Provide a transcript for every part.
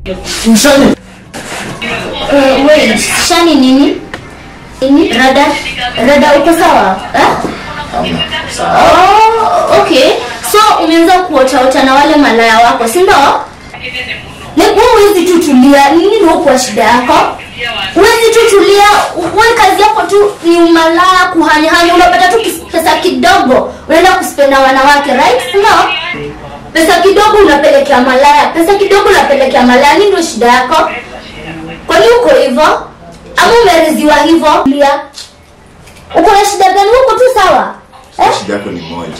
Shani. Wait, Shani nini? Nini? Rada? Rada uko sawa? Eh? Sawa. Oh, okay. So umeanza kuotaota na wale malaya wako, si ndio? Like wewe huwezi tu tulia, nini ndio kwa shida yako? Huwezi tu tulia, wewe kazi yako tu ni umalaya, kuhanyahanya, unapata tu pesa kidogo, unaenda kuspenda wanawake, right? No. Pesa kidogo unapelekea malaya, pesa kidogo unapelekea malaya, nini ndio shida yako? Kwa nini uko hivyo? Ama umereziwa hivyo? Tulia. Uko na shida gani? Uko tu sawa? Eh? Shida yako ni moja.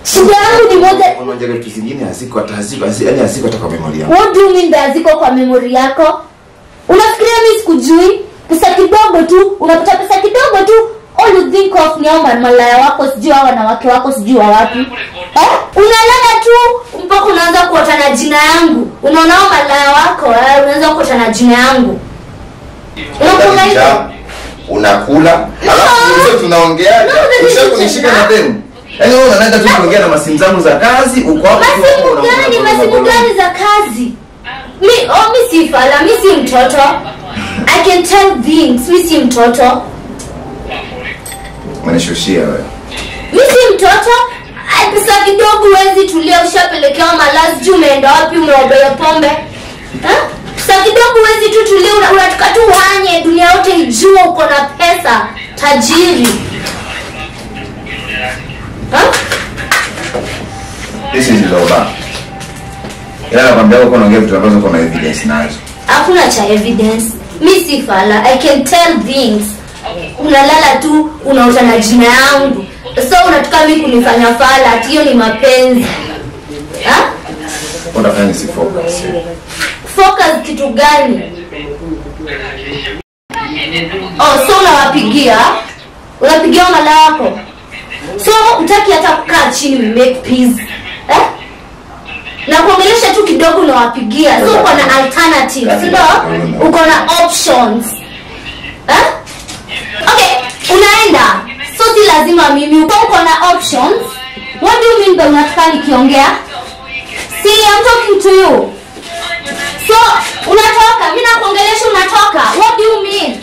Shida yangu ni moja. Unaona vitu zingine haziko hata haziko, yaani haziko hata kwa memory yako. What do you mean haziko kwa memory yako? Unafikiria mimi sikujui? Pesa kidogo tu, unapata pesa kidogo tu, all you think of ni hao malaya wako, sijui hao wanawake wako, sijui wa wapi. Eh? Unalala tu mpaka unaanza kuota na jina yangu. Unaona hao malaya wako, unaanza kuota na jina yangu. Unakula hiyo? Unakula? Alafu sisi tunaongea, ushakunishika na demu. Yaani wewe unaenda tu kuongea na masimu zangu za kazi, uko hapo tu unaongea. Masimu gani za kazi? Mi si fala, mi si mtoto. I can tell things, mi si mtoto. Unanishushia wewe. Mi si mtoto. Pesa kidogo huwezi tulia, ushapelekewa malazi, juu umeenda wapi, umeobea pombe. Eh? Pesa kidogo huwezi tu tulia, unataka tu uhanye dunia yote ijue uko na pesa, tajiri. Huh? This is Loba. Ila nakwambia uko unaongea vitu ambazo uko na evidence nazo. Hakuna cha evidence. Mi si fala, I can tell things. Unalala tu unaota na jina yangu. So unataka mimi kunifanya fala, ati hiyo ni mapenzi. Ha? Unafanya ni si focus. Focus kitu gani? Oh, so unawapigia? Unapigia malaya wako? So hutaki hata kukaa chini make peace. Eh? Na kuongelesha tu kidogo unawapigia. So uko na alternatives, ndio? Uko na options. Eh? Okay, unaenda. So si lazima mimi, uko na options. What do you mean by unataka nikiongea? See, I'm talking to you. So unatoka, mimi nakuongelesha unatoka. What do you mean?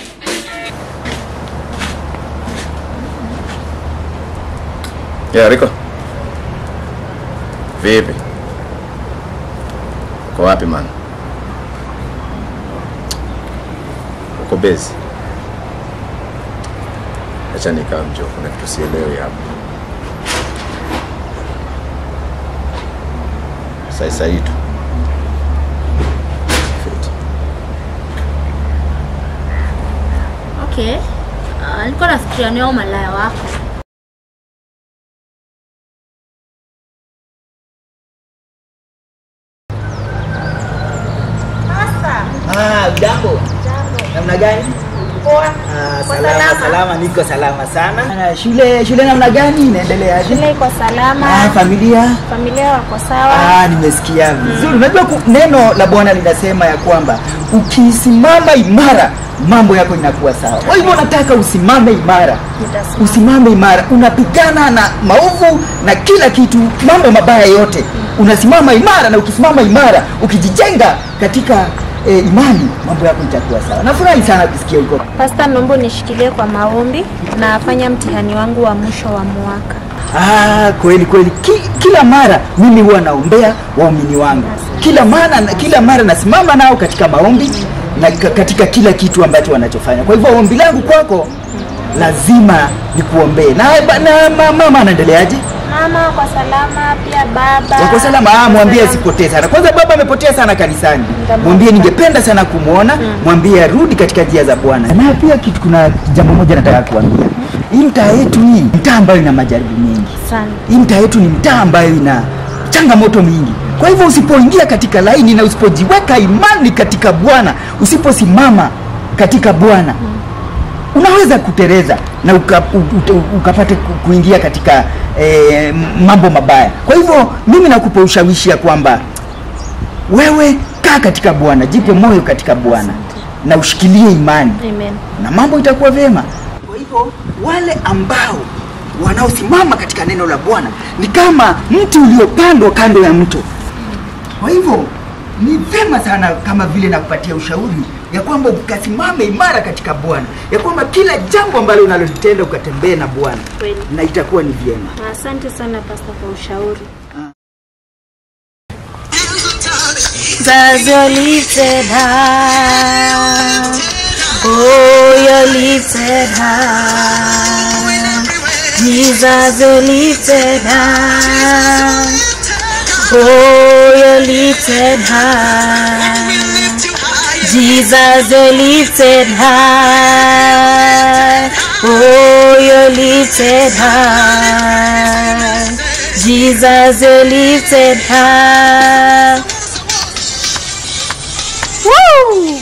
Yeah, Rico. Vipi? Uko wapi man? Uko busy? Acha nikamjo, kuna kitu sielewi hapa. Sasa hii tu. Fit. Okay. Nilikuwa nafikiria ni hao malaya wako. Jambo. Namna gani? Poa. Salama, salama, niko salama sana. Shule namna gani inaendelea? Shule iko salama. Familia? Familia wako sawa. Nimesikia vizuri. Unajua neno la Bwana linasema ya kwamba ukisimama imara mambo yako inakuwa sawa. Kwa hivyo nataka usimame imara. Usimame imara, unapigana na maovu na kila kitu, mambo mabaya yote. Unasimama imara, na ukisimama imara, ukijijenga katika imani, mambo yako itakuwa sawa. Nafurahi sana kusikia huko. Pastor, naomba nishikilie kwa maombi na fanya mtihani wangu wa mwisho wa mwaka. Kweli kweli. Kila mara mimi huwa naombea waumini wangu. Kila mara nasimama nao katika maombi na katika kila kitu ambacho wanachofanya. Kwa hivyo ombi langu kwako lazima nikuombee. Na mama anaendeleaje? Mama kwa salama, pia baba. Kwa salama, mwambie asipotee sana. Kwanza baba amepotea sana kanisani. Mwambie ningependa sana kumuona, mwambie arudi katika njia za Bwana. Na pia kitu, kuna jambo moja nataka kuambia. Hii mtaa yetu hii, mtaa ambayo ina majaribu mengi sana. Hii mtaa yetu ni mtaa ambayo ina changamoto mingi. Kwa hivyo usipoingia katika laini na usipojiweka imani katika Bwana, usiposimama katika Bwana, unaweza kutereza na ukapate kuingia katika mambo mabaya. Kwa hivyo mimi nakupa ushawishi ya kwamba wewe kaa katika Bwana, jipe moyo katika Bwana na ushikilie imani. Amen. Na mambo itakuwa vyema. Kwa hivyo wale ambao wanaosimama katika neno la Bwana ni kama mti uliopandwa kando ya mto. Kwa hivyo Ni vema sana kama vile nakupatia ushauri ya kwamba ukasimame imara katika Bwana, ya kwamba kila jambo ambalo unalolitenda ukatembee na Bwana na itakuwa ni vyema. Asante sana Pastor kwa ushauri. Jesus, you're lifted high. Oh, you're lifted high. Jesus, you're lifted high. Oh, you're lifted high. Jesus, you're lifted high. Oh, you're lifted high. Jesus, you're lifted high. Woo!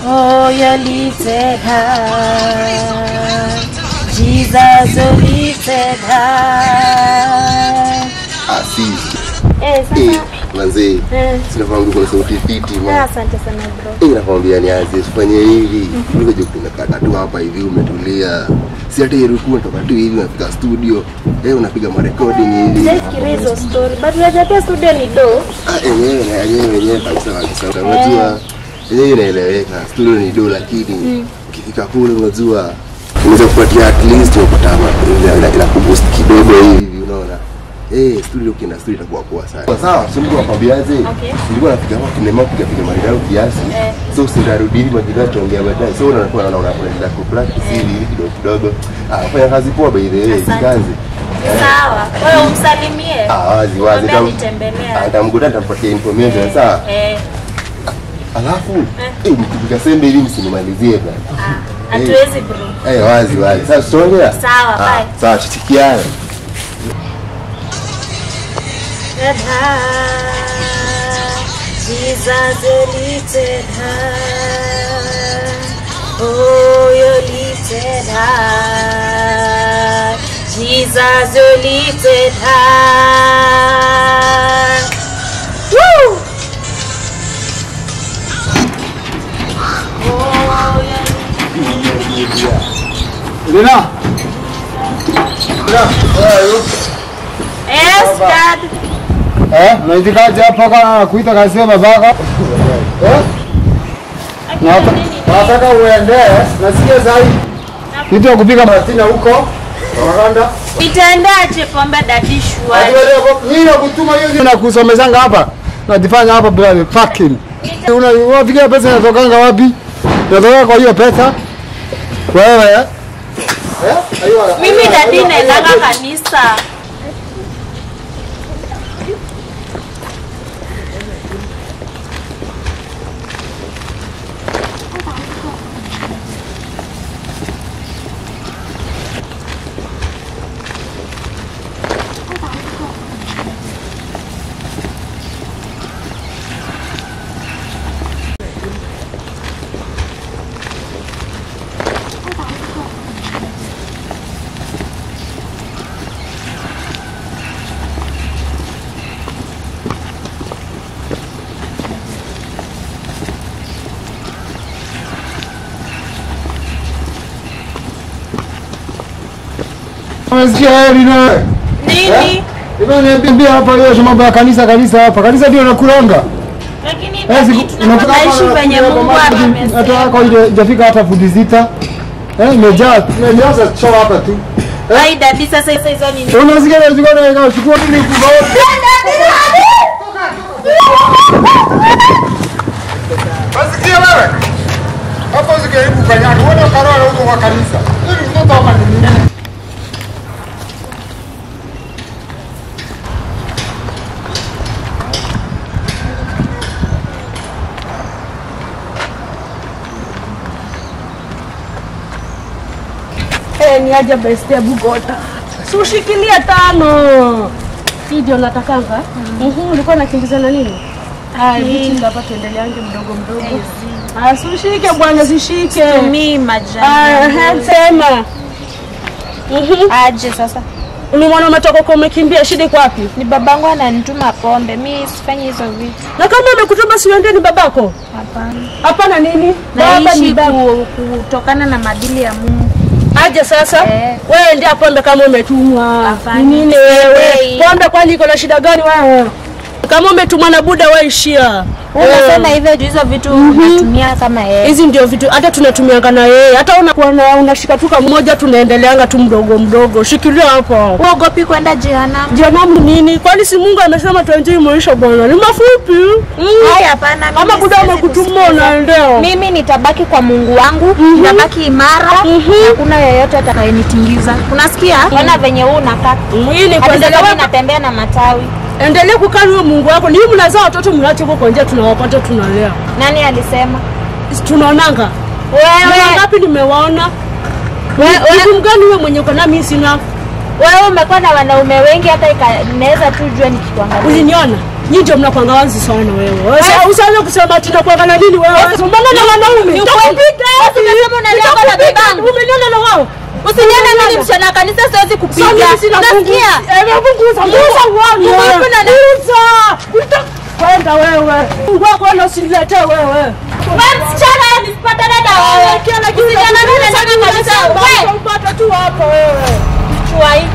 Oh, you're lifted high. Jesus, you're lifted high. Asi. Eh, sasa. Manzi. Sinafahamu kuna sauti fiti man. Asante sana bro. Eh, nakwambia nianze usifanye hivi. Kuliko je kuna tu hapa hivi umetulia. Si hata yeruku unatoka tu hivi unafika studio. Eh, unapiga ma recording hivi. Sijafikiria hizo story. But unajua pia studio ni do. Ah, yenyewe kabisa kabisa. Unajua yenyewe inaeleweka. Studio ni do lakini ukifika kule unajua unaweza kupatia at least unapata ila kuboost kidogo hivi unaona. Eh, studio ukienda studio itakuwa poa sana. Sawa, si mtu akwambiaje? Nilikuwa nafika hapo kinema kupiga maridadi kiasi. So sindarudi hivi majirani tuongea baadaye. So unaona unaendelea ku practice hivi kidogo kidogo. Ah, fanya kazi poa by the way, kazi. Sawa. Wewe umsalimie. Ah, wazi wazi. Nitamtembelea. Nitamkuta nitampatia information sawa. Alafu mkifika sembe hivi msinimalizie bwana. Ah, hatuwezi bro. Eh, wazi wazi. Sasa tutaongea. Sawa, bye. Sawa, tusikiane. Jesus, you're lifted high. Oh, you're lifted high. Jesus, you're lifted high. Woo! Oh, you're lifted. Lina. Lina, where are you? Yes, Dad. Eh, unaitikaje hapo kwa kuita kazi ya babako? Eh? Nataka uende, nasikia zaidi. Kitu ya kupika Martina huko Maganda. Nitaendaje pombe daddy shua? Mimi nakutuma hiyo na kusomezanga hapa. Najifanya hapa brother fucking. Unafikiria pesa inatokanga wapi? Inatoka kwa hiyo pesa. Wewe eh? Mimi daddy naendanga kanisa. Unasikia heri na nini? Niambia hapa leo mambo ya kanisa kanisa hapa. Kanisa ndio nakulanga. Lakini tunaishi penye Mungu amesema. Hata yako ile hajafika hata futi 6. Eh, imejaa choo hapa tu. Ai daddy sasa hizo nini? Unasikia leo ziko chukua nini kubwa? Basi wewe. Hapo usijaribu kanyana. Wewe ukarora huko kwa kanisa. Hivi mtoto hapa ni nini? Ni aje best ya Bugota. Sushikilia 5. Hii ndio natakanga. Ulikuwa unakimbizana nini? Ah, vitu hapa tuendeleange mdogo mdogo. Ah, sushike bwana, sishike. Tumii majani. Ah, sema. Aje sasa. Ulimwona umetoka kwa umekimbia, shida iko wapi? Ni babangu ananituma pombe, mimi sifanyi hizo vitu. Na kama amekutuma si uende ni babako? Hapana. Hapana nini? Baba ni kutokana na maadili ya Mungu. Aje sasa? Wewe ndio pombe kama umetumwa. Nini wewe? Pombe kwani iko na shida gani wewe? Kama umetumwa na buda wewe ishia. Unasema hivyo juu hizo vitu unatumia kama yeye. Hizi ndio vitu hata tunatumianga na yeye. Hata unakuwa unashika tu kama mmoja tunaendeleanga tu mdogo mdogo. Shikilia hapo. Uogopi kwenda jehanamu? Jehanamu nini? Kwani si Mungu amesema tuenjoy maisha bwana? Ni mafupi. Haya hapana. Kama buda amekutuma unaendea. Mimi nitabaki kwa Mungu wangu, nitabaki imara. Hakuna yeyote atakayenitingiza. Unasikia? Ona venye wewe unakaa. Mimi kuendelea wewe unatembea na matawi. Endelea kukaa na Mungu wako. Ni mnazaa watoto mnaacha huko kwa njia tunawapata tunalea. Nani alisema? Tunaonanga. Wewe ngapi nimewaona? Wewe mgani wewe mwenye uko na mimi sina? Wewe umekuwa na wanaume wengi hata inaweza tu jua nikikuangalia. Uliniona? Nyinyi ndio mnakuanga wazi sana wewe. Usianze kusema tunakuanga nini wewe? Mbona na wanaume? Nitakupiga. Unasema unalea na babangu. Umeniona na wao? Usinione mimi mshana kanisa siwezi kupiga. Unasikia? Mungu uone. Mungu kwenda wewe. Mungu wako na usiniletee wewe. Wewe msichana nisipatane na wewe. Usinione mimi na kanisa. Wewe upata tu hapa wewe. Chwai.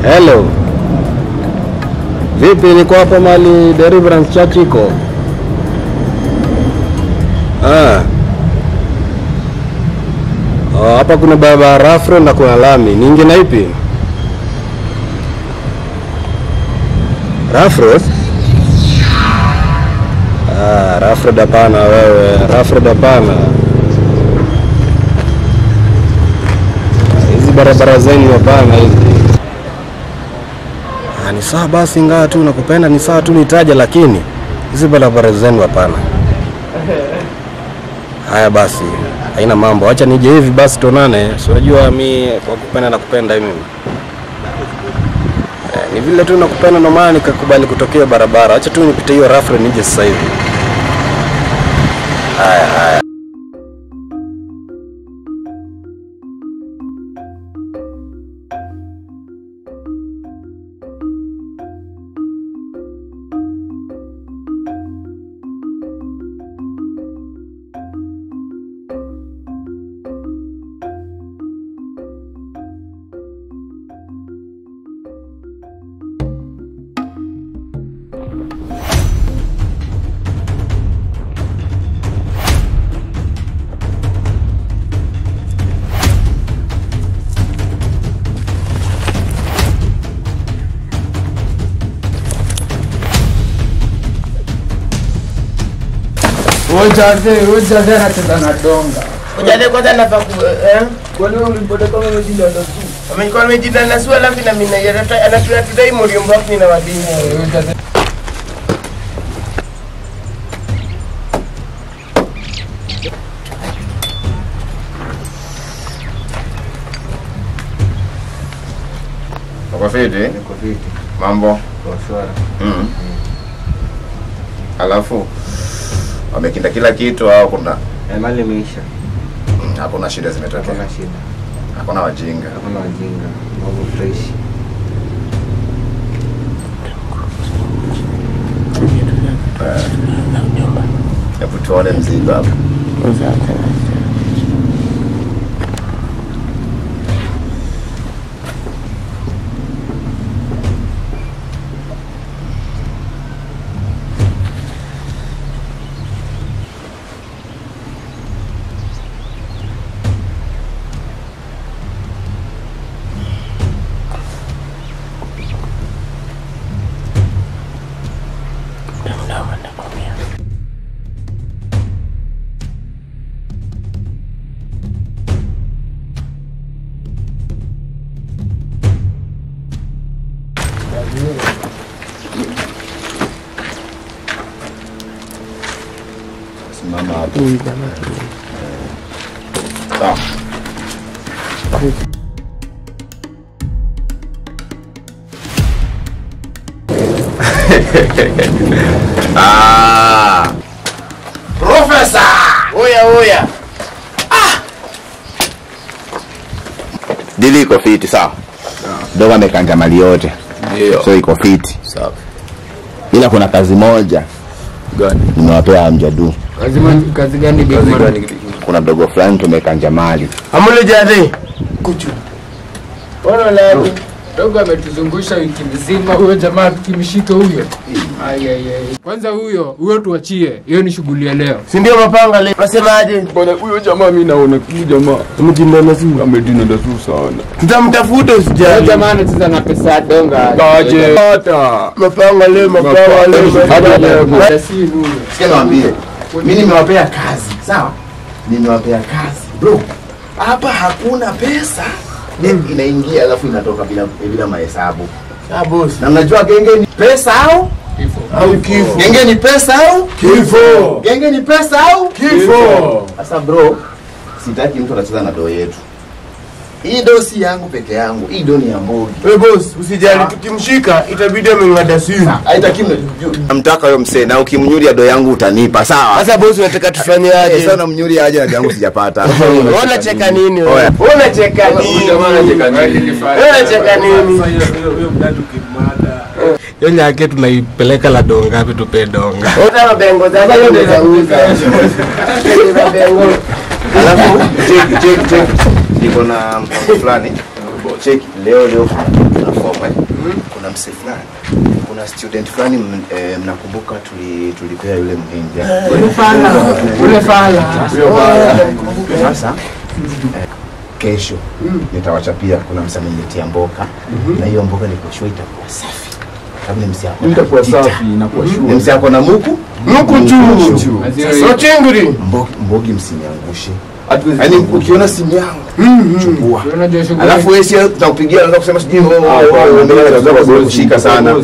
Hello. Vipi, niko hapa mali Deliverance Church iko? Ah. Oh, hapa kuna baba Rafro na kuna lami. Ninge na ipi? Rafro? Ah, Rafro hapana wewe, Rafro hapana. Hizi barabara zenu hapana hizi. Ni sawa basi, ingawa tu nakupenda ni sawa tu nitaja, lakini hizi barabara zenu hapana. Haya basi, haina mambo. Acha nije hivi basi tuonane. Si unajua mimi kwa kupenda nakupenda mimi. Ni vile tu nakupenda ndio maana nikakubali kutokea barabara. Acha tu nipite hiyo Rafro nije sasa hivi. Haya haya. Ujade anacheza na donga. Ujade kwanza anafaa ku Kwani wewe ulimpata kama umeshinda ndo tu. Amekuwa amejidana sua alafu na mimi anatudai mliomba wapi na wadini. Uko fiti? Niko fiti. Mambo? Kwa shwari. Alafu wamekinda kila kitu au kuna mali imeisha? Hakuna shida zimetokea. Hakuna shida. Hakuna wajinga. Hakuna wajinga. Mambo fresh. Hebu tuone mzigo hapa. Simama hapo. Sawa. Ah. Professor! Oya oya. Ah. Dili iko fiti sawa. Dogo amekanja mali yote. Ndio. So iko fiti. Sawa. Ila kuna kazi moja. Gani? Nimewapea mjadu. Kazi gani big man? Kuna dogo fulani tumekanja mali. Amule jade. Kuchu. Ona la. Dogo ametuzungusha wiki mzima huyo jamaa tukimshika huyo. Ai ai ai. Kwanza huyo tuachie. Hiyo ni shughuli ya leo. Si ndio mapanga leo. Unasemaje? Bwana huyo jamaa mimi naona huyo jamaa amejinda tu. Amejinda tu sana. Tutamtafuta usijali. Huyo jamaa anacheza na pesa ya donga. Aje. Hata. Mapanga leo, mapanga leo. Hata leo. Sikia niwaambie. Mimi nimewapea kazi, sawa? Nimewapea kazi. Bro, hapa hakuna pesa. Inaingia alafu inatoka bila mahesabu. Ah boss. Na mnajua genge ni pesa au kifo? Au kifo. Genge ni pesa au kifo. Genge ni pesa au kifo. Sasa bro, sitaki mtu anacheza na doo yetu. Hii doo si yangu peke yangu. Hii doo ni ya Mbogi. Wewe boss, usijali tukimshika itabidi ameng'ada simu. Haitaki mtaka huyo msee na ukimnyuria doo yangu utanipa, sawa? Sasa boss unataka tufanye aje? Sasa namnyuria aje na doo yangu sijapata. Wewe unacheka nini wewe? Wewe unacheka nini? Jamaa anacheka nini? Wewe unacheka nini? Huyo mdadu kimada. Hiyo nyake tunaipeleka la donga ngapi tupe donga. Wewe bengo zako unauza. Bengo. Alafu check. Niko na mpango fulani. Check leo kuna form Kuna mse fulani. Kuna student fulani mnakumbuka tulipea yule mhindi. Ule fala. Sasa kesho nitawachapia kuna mse ameniletea mboka. Na hiyo mboka niko sure itakuwa safi. Kabla mse yako. Itakuwa safi inakuwa sure. Mse yako na muku? Muku tu. So chingri. Mbogi msiniangushe. Yaani ukiona simu yangu chukua. Alafu wewe sio tutakupigia unaanza kusema sijui wewe kushika sana.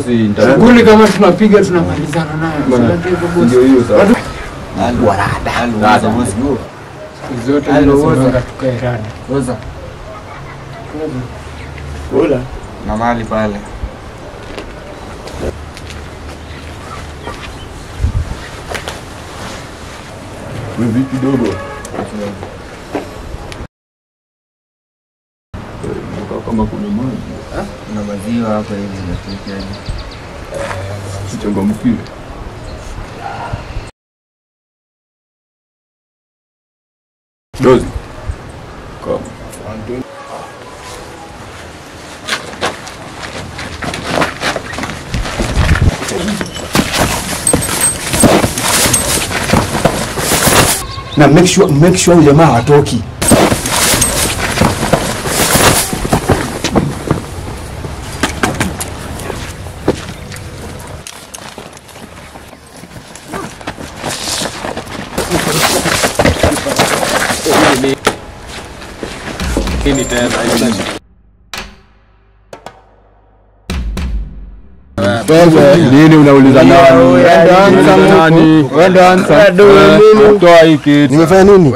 Shughuli kama tunapiga tunamalizana nayo. Ndio hiyo sasa. Warada. Zote zinasema tukae rada. Roza. Kula. Na mali pale. Wewe vipi dogo? Kama kuna maji. Kuna maziwa hapa hivi zinatoka. Sichangamkie. Dozi. Kama. Na make sure jamaa hatoki. Nini tena? Nini unauliza nani? Nani? Wewe answer. Toa hii kitu. Nimefanya nini?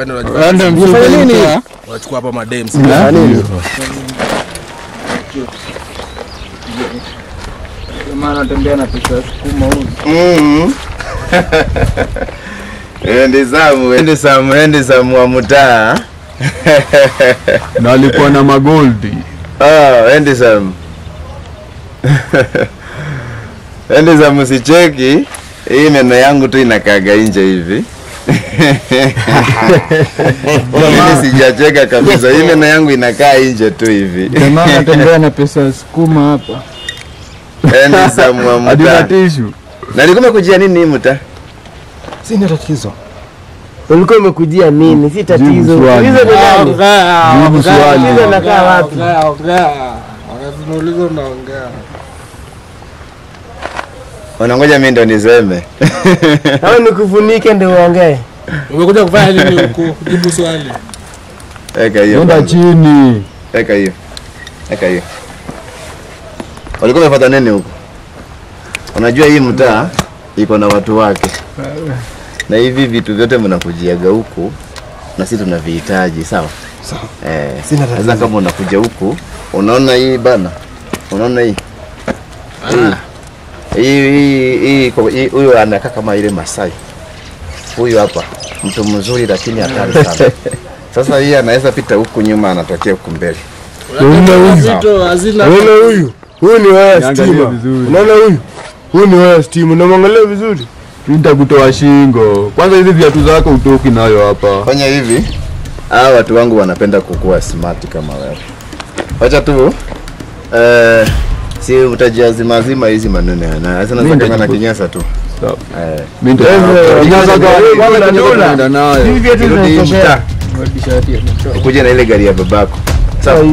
Nimefanya nini? Unachukua hapa madem. Nimefanya nini? Maana tembea na pesa sukuma huyu. Endi zamu wa mtaa. Na alikuwa na magoldi. Endi zamu. Endi zamu sicheki. Hii meno yangu tu inakaga nje hivi. Mimi sijacheka kabisa. Hii meno yangu inakaa nje tu hivi. Jamaa anatembea na pesa sukuma hapa. Endi zamu wa mtaa. Hadi na tissue. Na nilikuwa nimekujia nini hii mtaa? Sina tatizo. Ulikuwa umekujia nini? Si tatizo. Hizo ni nani? Jibu swali. Hizo nakaa wapi? Ongea. Wakati unauliza unaongea. Wanangoja mimi ndo niseme. Au nikufunike ndio uongee? Umekuja kufanya nini huku? Jibu swali. Eka hiyo. Nenda chini. Eka hiyo. Eka hiyo. Walikuwa wamefuata nini huku? Unajua hii mtaa iko na watu wake. Na hivi vitu vyote mnakujiaga huku na sisi tunavihitaji, sawa? Sawa. Sina tatizo. Kama unakuja huku, unaona hii bana. Unaona hii? Hii huyu anakaa kama ile Masai. Huyu hapa mtu mzuri lakini hatari sana. Sasa hii anaweza pita huku nyuma anatokea huku mbele. Unaona huyu? Huyu ni waya stima. Unaona huyu? Huyu ni waya stima. Unamwangalia vizuri. Nitakutoa shingo. Kwanza hizi viatu zako utoki nayo hapa. Fanya hivi. Hawa watu wangu wanapenda kukua smart kama wewe. Wacha tu si utajiazima zima hizi maneno. Na sasa nataka na kinyasa tu. Sawa. Mimi ndio kinyasa gani? Nayo. Hivi viatu zinatosha. Ukuje na ile gari ya babako. Sawa.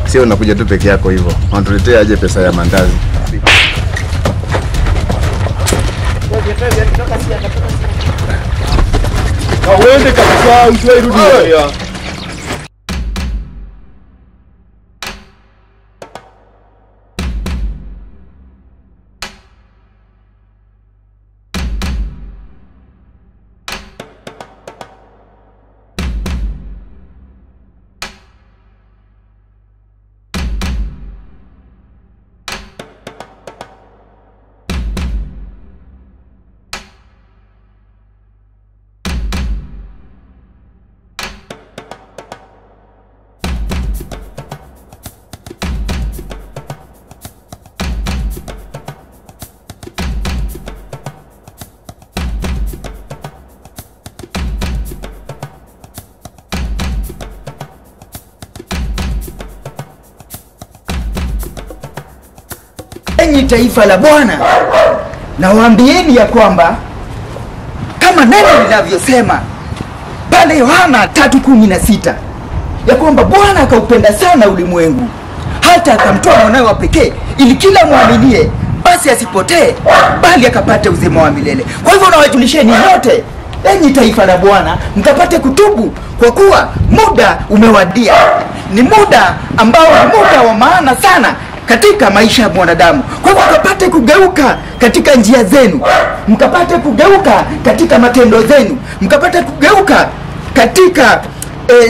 Sio unakuja tu peke yako hivyo. Wanatuletea aje pesa ya mandazi. Uende kabisa usiwahi rudi. Enyi taifa la Bwana, na waambieni ya kwamba kama neno linavyosema pale Yohana 3:16 ya kwamba Bwana akaupenda sana ulimwengu hata akamtoa mwanawe wa pekee ili kila muaminie basi asipotee bali akapate uzima wa milele. Kwa hivyo nawajulisheni nyote, enyi taifa la Bwana, mkapate kutubu kwa kuwa muda umewadia. Ni muda ambao ni muda wa maana sana katika maisha ya mwanadamu. Kwa hivyo mkapate kugeuka katika njia zenu, mkapate kugeuka katika matendo zenu, mkapate kugeuka katika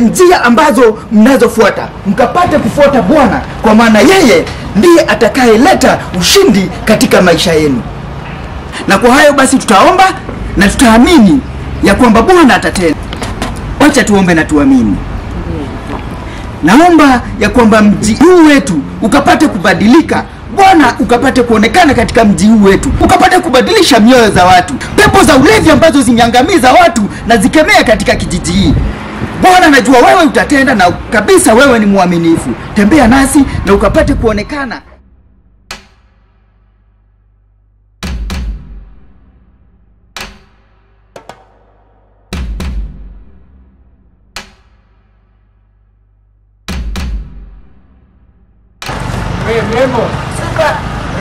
njia ambazo mnazofuata, mkapate kufuata Bwana, kwa maana yeye ndiye atakayeleta ushindi katika maisha yenu. Na kwa hayo basi tutaomba na tutaamini ya kwamba Bwana atatenda. Wacha tuombe na tuamini. Naomba ya kwamba mji huu wetu ukapate kubadilika. Bwana ukapate kuonekana katika mji huu wetu, ukapate kubadilisha mioyo za watu. Pepo za ulevi ambazo zimeangamiza watu na zikemea katika kijiji hii. Bwana najua wewe utatenda na kabisa wewe ni mwaminifu. Tembea nasi na ukapate kuonekana.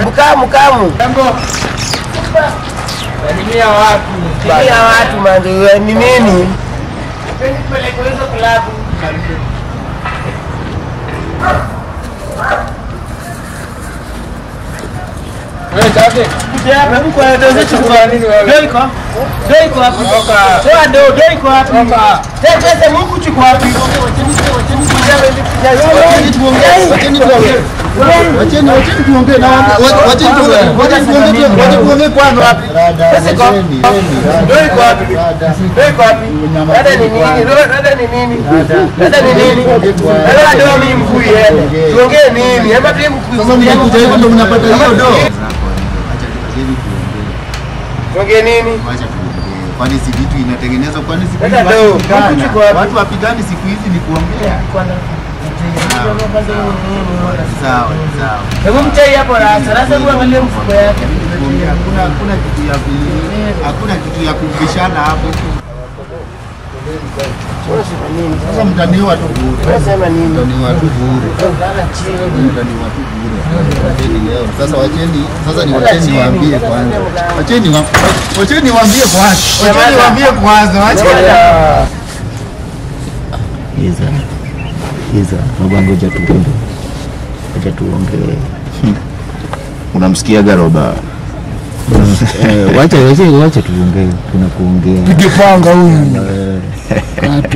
Mkamu kamu. Jambo. Salimia watu. Salimia watu mandu. Ni nini? Peleke hizo klabu. Wewe chake. Kuja hapa hebu kwa doze chukua nini wewe? Doi iko? Doi iko wapi? Toa do, doi iko wapi? Pesa Mungu chukua wapi? Wacheni tuongee. Wacheni tuongee. Wacheni tuongee na wacheni tuongee. Wacheni tuongee kwanza wapi? Pesa iko? Doi iko wapi? Doi iko wapi? Dada ni nini? Dada ni nini? Dada ni nini? Dada do mimi mkuu yeye. Tuongee nini? Hebu tu mkuu. Sasa mnakuja hivi ndio mnapata hiyo do. Tuongee nini? Wacha tuongee. Kwani si vitu inatengenezwa, kwani siku hizi watu wapigani siku hizi ni kuongea. Sawa sawa. Hebu mchai hapo rasa. Rasa hebu angalia mfuko yake. Hakuna kitu ya hakuna kitu ya kubishana hapo. Sasa mtaniwa tu bure. Unasema nini? Mtaniwa tu bure. Mtaniwa tu bure. Wacheni leo. Sasa wacheni, sasa ni wacheni waambie kwanza. Wacheni wacheni waambie kwanza. Wacheni waambie kwanza. Wacheni. Iza. Iza, baba ngoja tuombe. Acha tuongee. Unamsikia Garoba? Wacha tuongee, kuna kuongea. Pige panga huyu.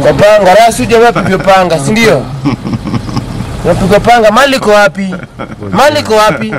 Kwa panga, rasi jamaa pige panga, si ndio? Unapiga panga, mali iko wapi? Mali iko wapi?